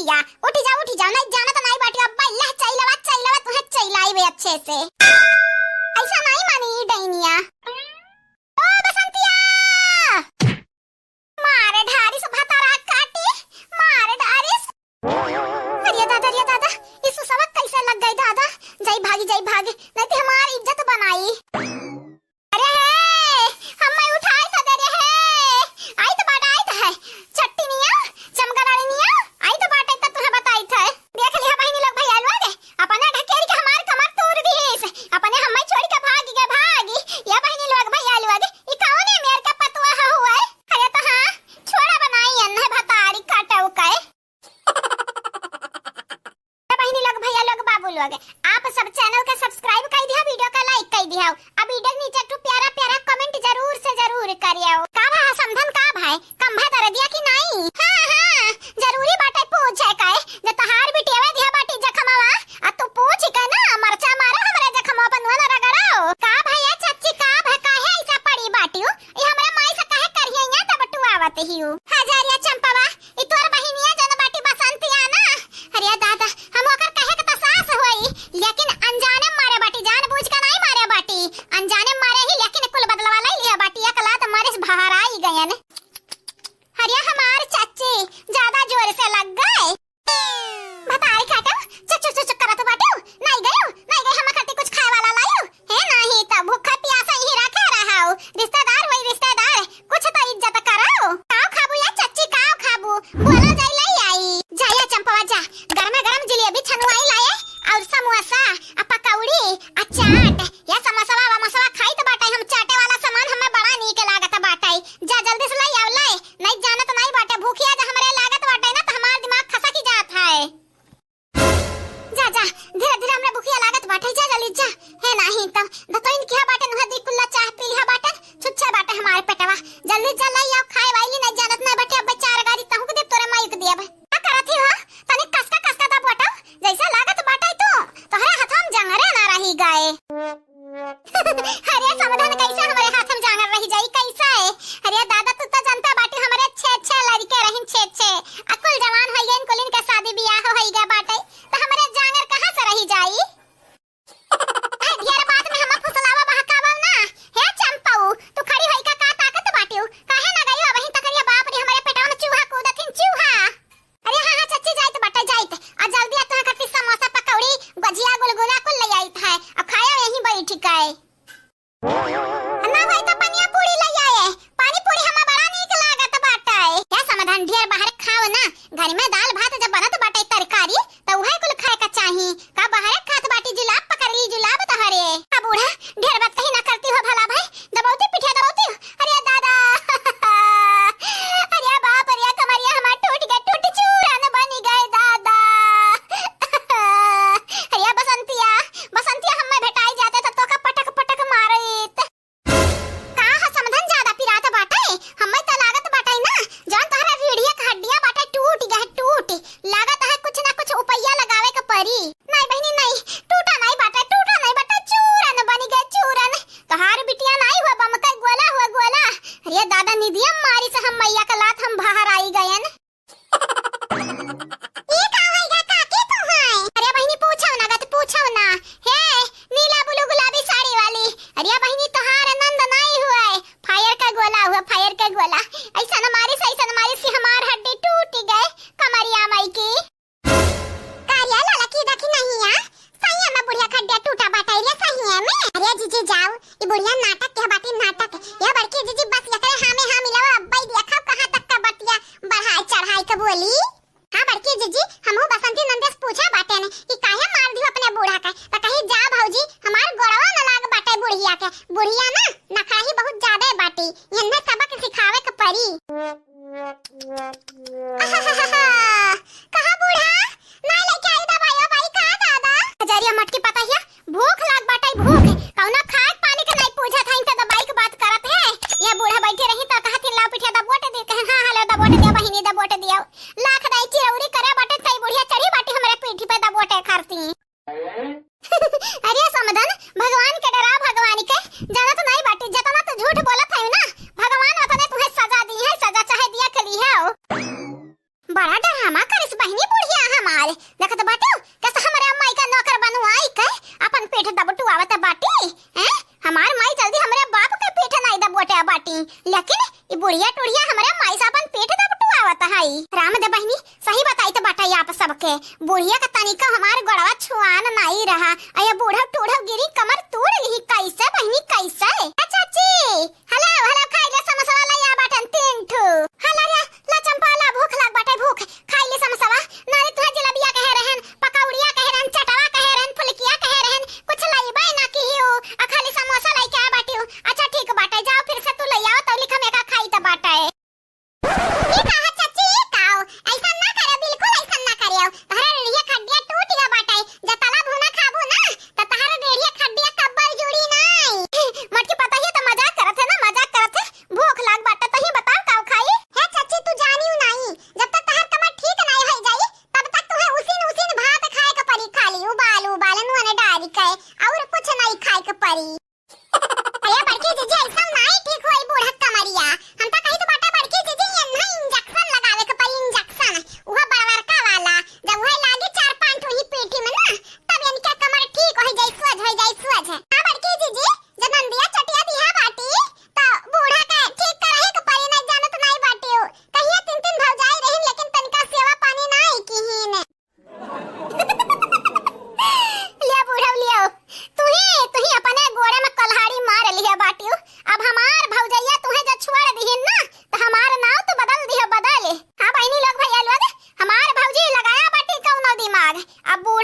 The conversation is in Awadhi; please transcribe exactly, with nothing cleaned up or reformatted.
या, उठी जा, उठी जा, नाहीं जानत नाहीं बाटी, अब लह चइलवा, चइलवा तुहे चइलाइबे अच्छे से। अइसा नाहीं मानी ई डैनिया। ओ बसंतिया! मारे ढारिस भतारा काटी, मारे ढारिस। अरे दादा, अरे दादा, ई सुसवा कइसे लग गए दादा? जाई भागी, जाई भागी, नाहीं त हमार इज्जत बनाई। अरे हे, हम्मे उठाई त दे रे हे। आई त बाटे, आई त है। चट्टी निया, चमगनाड़ी निया, आई त बाटे त तुहे बताई थे। देख लिहा बहिनी लोग भइया लोग, अपने ढकेल के हमार कमर तूर दिहिस। अपने हम्मे छोड़ के भागी गे भागी। या बहिनी लोग भइया लोग, ई कौने मेर का पतुआ हुआ है? अरे त हाँ, छोड़ा बनाई अन्हे भतारी काटउ के। ए बहिनी लोग, भइया लोग, बाबू लोग, आप सब channel के subscribe कइ दिहा, video का like कइ दिहा, अब video के नीचे एक ठो प्यारा प्यारा comment जरूर से जरूर करियो। का भा समधन, का भाई, कम भा दरदिया कि नाहीं? हाँ, हाँ, जरूरी बाटे पूछे के, जे तहार बिटियावे दिहा बाटी जखमवा, आ तू पूछ के ना मरचा मारो हमरे जखमवा पर नुआ ना रगड़ाओ। का भइया चच्ची, का भा, काहे अइसा पड़ी बाटियो? ई हमरा माई से काहे करिहइया तब टुआवत हियो। हजारिया चंपवा, ई तोर बहिनिया जौन बाटी बसंतिया ना, अरे दादा, हम ओकर कहे के त सास होई, लेकिन अनजाने मारे बाटी, जानबूझ के नाहीं मारे बाटी, अनजाने मारे ही, लेकिन कुल बदलवा लइ लिहा बाटी, एक लात मारे से बहराई गयन। अरे हमार चाची, ज्यादा जोर से लग गए। भतारी काटो, चुक चुक चुक चुक करत बाटू, नाहीं गयो, नाहीं गयो, हम खातिर कुछ खाए वाला लायो? हे नाहीं त भूखा पियासा यहीं रखे रहाओ, रिश्तेदार वही रिश्तेदार, कुछ तो इज्जत करो। काव खाबू या चच्ची, काव खाबू? बोला जाई, लइ आई। जा या चंपवा जा, गरमे गरम जिलेबी छनुआई लाए, और समोसा, आ पकौड़ी, आ चाट। या समोसवा वमोसवा खाई त बाटे हम, चाटे वाला सामान हमें बड़ा नीक लागत बाटे। जा जल्दी से लइ आव, लइ। नाहीं जानत नाहीं बाटे, भूखिया जे हमरे लागत बाटे ना त हमार दिमाग खसकी जात है। जा, जा, धीरे, धीरे, हमरा भुखिया लागत बाटे, जा, जल्दी जा। हे नाहीं त, धतोइन किहा बाटे, नुहा दी कुल्ला चाह पी लिहा बाटे, छुच्छे बाटे हमार पेटवा। जल्दी जा, लइ आव, खाए वाली नाहीं जानत नाहीं बाटे, अब चार गारी तहूँ के देब, तोरे माई के देब। का करत ही हो? तनी कसका, कसका दा बोटो, जइसे लागत बाटे तू, तोहरे हथवा में जंगरे ना रही गए। अरे समधन, कइसे हमरे हाथ में जांगर रहि जाई, कइसे? अरे दादा, तू त जनता बाटी, हमरे छे छे लड़िके रहिन, छे छे। आ कुल जवान होइ गइन, कुलिन के शादी बियाह होइ गए बाटे, त हमरे जांगर कहाँ से रहि जाई? ए, ढेर बात में हमें फुसलावा बहकावा ना। हे चंपऊ, तू खड़ी होई का, का ताकत बाटिउ? काहे ना गइउ अबहीं तकरिया बा? के। बुढ़िया का तनिको हमार गोड़वा छुआन नाई रहा। अया बूढ़व टूढ़व गिरी कमर तोड़ लिही। कैसे बहिनी कैसे? ए चाची, हेलो, हेलो, खाई ले समोसवा लइया बाटन तीन ठू। हेलो रे, ला चंपा ला, भूख लाग बाटे भूख। खाई ले समोसवा। नारे तुहे जिलेबिया कहे रहन, पकौड़िया कहे रहन, चटवा कहे रहन, फुलकिया कहे रहन, कुछ लइबे ना किहियो। आ खाली समोसा लइके आ बाटियो। अच्छा ठीक बाटे, जाओ फिर से तू लइयाओ, तौलिक हम एका खाई त बाटे। ई का ह चाची, ई का हो? ऐसन ना करियो, बिल्कुल ऐसन ना करियो। तहरा रीढ़िया खड्डिया टूट गया बाटे। जब तला भुना खाबू ना, त तहरा रीढ़िया खड्डिया कब्बल जुड़ी नाई। मोटकी पतोहिया त मजाक करत है ना, मजाक करत है। भूख लाग बाटे, तही बताओ का खाई? हे चाची, तू जानियो नाई, जब तक तहर कमर ठीक नाई होई जाई, तब तक तुहे उसिन उसिन भात खाए के पड़ी, खाली उबाल उबाल नून डाल के, और कुछ नाई खाए के पड़ी। अरे बड़की जीजी, ऐसा नाई ठीक होई बूढ़क कमरिया। हम तो कही तो बाटे बड़की जीजी, एन्हा इंजेक्शन लगावे के पड़ी, इंजेक्शन। उहो बड़बड़का वाला। जब उहे लागी चार पांच ठो ही पीठी में ना, तब इनके कमर ठीक होई जाई, सोझ होई जाई, सोझ। हाँ बड़की जीजी, जब नंदिया चटिया दिहा बाटी, तो बूढ़ा के ठीक करही के पड़ी, नहीं जानत नाई बाटी। कहिए तीन तीन भौजाई रहिन, लेकिन तनिका सेवा पानी नाई किहिन। लिया बूढ़ा लिया, तुही तुही अपने गोड़े में कल्हाड़ी मार लिया बाटियो। अब हमार भौजैया तुहे जब छोड़ दिहिन ना, तो हमार नाव तो बदल दिया, बदल। हाँ बहिनी लोग, भैया लोग, हमार भौजी लगाया बाटी कौनो दिमाग। अब बूढ़ा